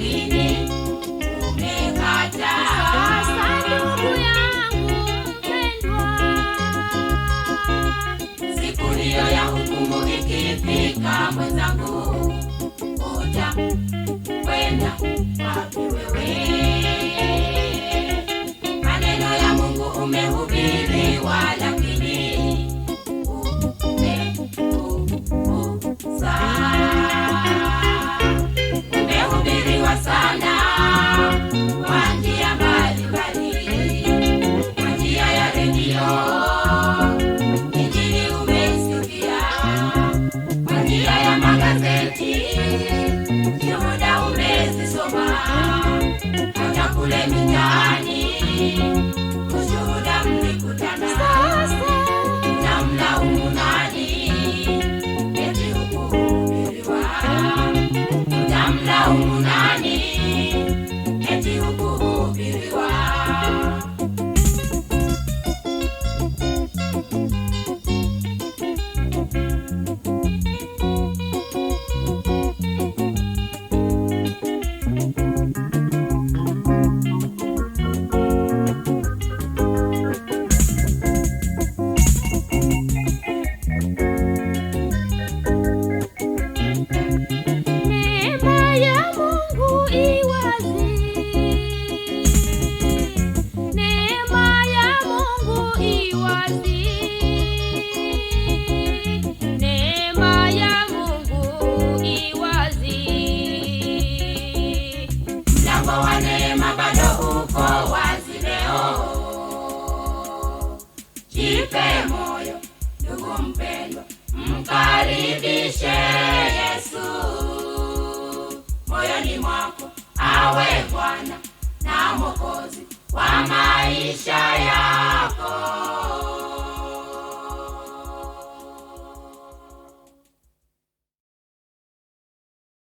lakini umekataa. Sasa ndugu yangu mpendwa, Siku hiyo ya hukumu ikifika, mwenzangu, utakwenda wapi wewe? Maneno ya Mungu umehubiriwa, lakini umepuuza. Umehubiriwa sana kwa njia mbalimbali, kwa njia ya redio Injili umeisikia, kwa njia ya magazeti shuhuda umezisoma, hata kule mitaani ushuhuda mlikutana. Sasa Utamlaumu nani eti hukuhubiriwa? Utamlaumu nani eti hukuhubiriwa? Neema ya Mungu iwazi, neema ya Mungu iwazi, neema ya Mungu iwazi. Mlango wa neema bado uko wazi leo. Jipe moyo ndugu mpendwa, mkaribishe Yesu moyoni mwako, awe Bwana na Mwokozi wa maisha yako.